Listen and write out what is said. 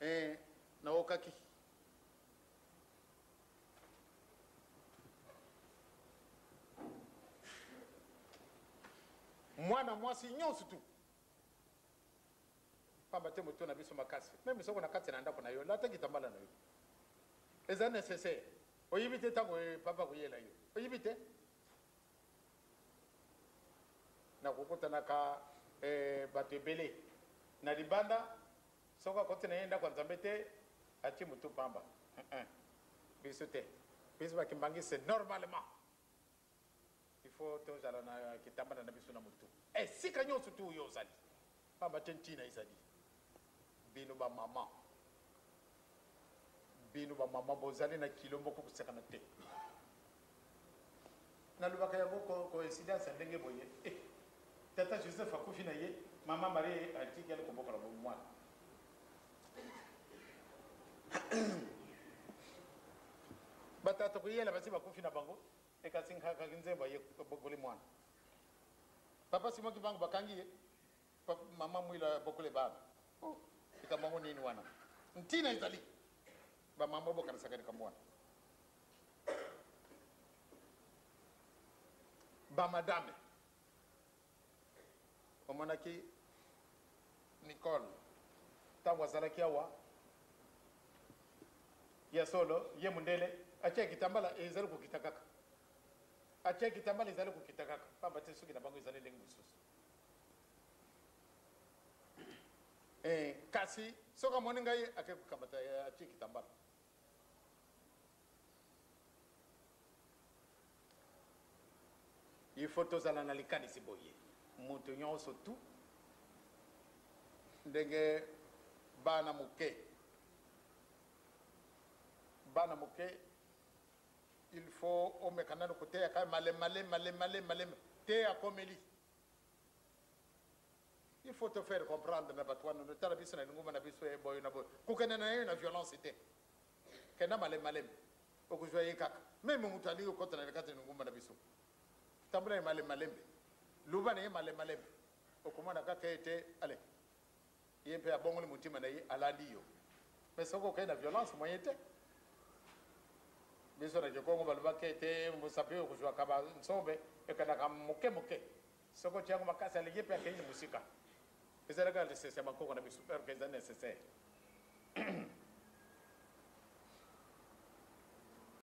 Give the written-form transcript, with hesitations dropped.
Eh, naokaki. Mwana mwasi nyonso tu pamba te moto na biso makasi meme soko na kati na ndako na yo lata kitambala na yo eza nécessaire oyebi te ntango eh, papa koyela yo oyebi te Nakokutanaka eh, bato ebele na libanda, soki akoti na ye ndako ya Nzambe te, atie motu pamba. Uh-uh. Biso te, biso ba kimbanguiste normalement il faut tozala na kitambala na biso na motu esika nyonso tu oyo ozali, pamba te ntina ezali bino ba mama Bino ba maman bozali na kilo moko kosakana te. Nalobaka yango coïncidence ya ndenge boye eh, tata Joseph akufi na ye, mama Marie atikali kobokola mwana. Batata koyela basi bakufi na bango ekasi nkaka nzembo aye bokoli mwana. Papa Simon Kimbangu bakangi ye Mama Mwila bokole bana. Oh, likambo yango nini wana? Ntina ezali bamama bokanisaka likambo wana. Bamadame omonaki Nicole ntango azalaki awa ya solo ye mondele atia kitambala ezali kokita kaka atia kitambala ezali kokita kaka pamba te soki na bango ezali ndenge mosusu Eh, kasi soki amoni ngai ake kokamata eh, atie kitambala il faut tozala na likanisi boye moto nyonso tu ndenge bana moke bana moke il faut omeka nano koteyaka malem malem malem malem malem te akomeli Il faut te faire comprendre na bato wana tala biso na lingomba na biso ye boye na boye kokende na ye na violence te kenda malemi malemi okozwa ye kaka meme moto alingi kokota na kati ya lingomba na biso tambola ye malemi malembe loba na ye malemi malembe okomona kaka ete ale ye mpe abongoli motima na ye alandi yo mais soki okei na violence moyen te biso na kikongo balobaki ete mosapi oyo kozwaka bansombe ekendaka moke moke Soki otie yango makasi aleki ye pe akeyi na mosika. Ezali kaka lisese ya bankoko na biso or que eza necessaire.